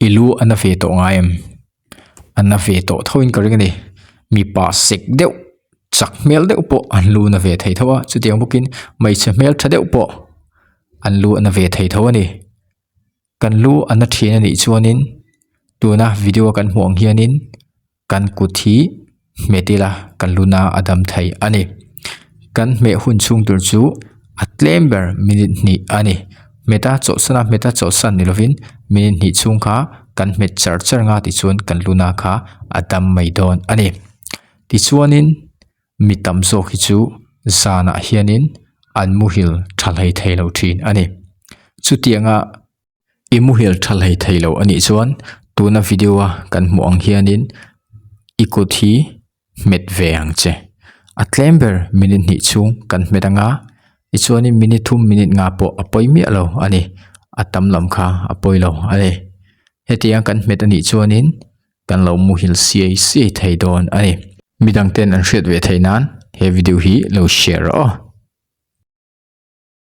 I lu a na ve tawh ngai em? A na ve tawh tho in ka ring a ni. Mipa sek deuh chak hmel deuh pawh an lu na ve thei tho a, chutiang bawkin hmeichhe hmel tha deuh pawh an lu a na ve thei tho a ni. Kan lu a na thin a nih chuanin tuna video a kan hmuh ang hianin kan kut hi hmet ila kan lu na a dam thei a ni. Kan hmeh hun chhung tur chu a tlem ber minute hnih a ni. Hmet a chawlhsan a hmet a chawlhsan ni lovin minute hnih chhung kha kan hmet char char nga tichuan kan lu na kha a dam mai dawn a ni. Tichuanin mi tam zawk hi chu zanah hianin an muhil tha hlei thei lo thin a ni. Chutianga i muhil tha hlei thei lo a nih chuan tuna video a kan hmuh ang hianin i kut hi hmet ve ang che. A tlem ber minute hnih chhung kan hmet anga tichuanin minute thum minute nga pawh a pawi miah lo a ni. A tam lam kha a pawi lo a ni. Hetiang kan hmet a nih chuanin kan lo muhil siai siai thei dawn a ni. Midang ten an hriat ve theih nan he video hi lo share rawh aw.